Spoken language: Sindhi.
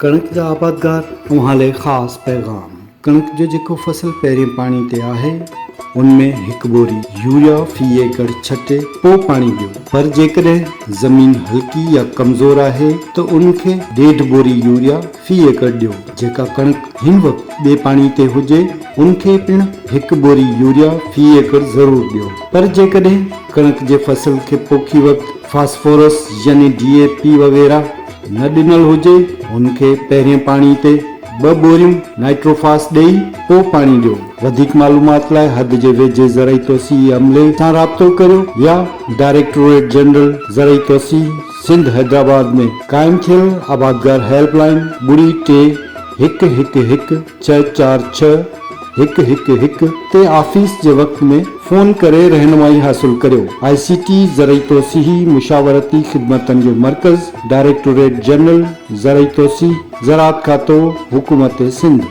ڪڻڪ جا آبادگار اوهان لئه خاص پيغام ڪڻڪ جو جيڪو فصل پهرين پاڻي تي آهي ان ۾ هڪ ٻوري يوريا في ايڪڙ ڇٽي پو پاڻي ڏيو پر جيڪڏهن زمين هلڪي يا ڪمزور آهي ته ان کي ڏيڍ ٻوري يوريا في ايڪڙ ڏيو جيڪا ڪڻڪ هن وقت ٻئي پاڻي تي هجي ان کي پڻ هڪ ٻوري يوريا في ايڪڙ ضرور ڏيو پر جيڪڏهن ڪڻڪ جي فصل کي پوکي وقت فاسفورس يعني ڊي اي پي وغيره نه ڏنل هجي ان کي پهرين پاڻي تي ٻه ٻوريون نائٽروفاس ڏئي پو پاڻي ڏيو. وڌيڪ معلومات لاء حد جي ويجهي زرعي توسيعي عملي سان رابطو ڪريو يا ڊائريڪٽوريٽ جنرل زرعي توسيع سنڌ حيدرآباد ۾ قائم ٿيل آبادگار هيلپ لائين ٻڙي ٽي هڪ هڪ هڪ ڇهه چار ڇهه هڪ هڪ هڪ تي آفيس جي وقت ۾ فون ڪري رهنمائي حاصل ڪريو. آء سي ٽي زرعي توسيعي مشاورتي خدمتن جو مرڪز، ڊائريڪٽوريٽ جنرل زرعي توسيع، زراعت کاتو، حڪومت سنڌ.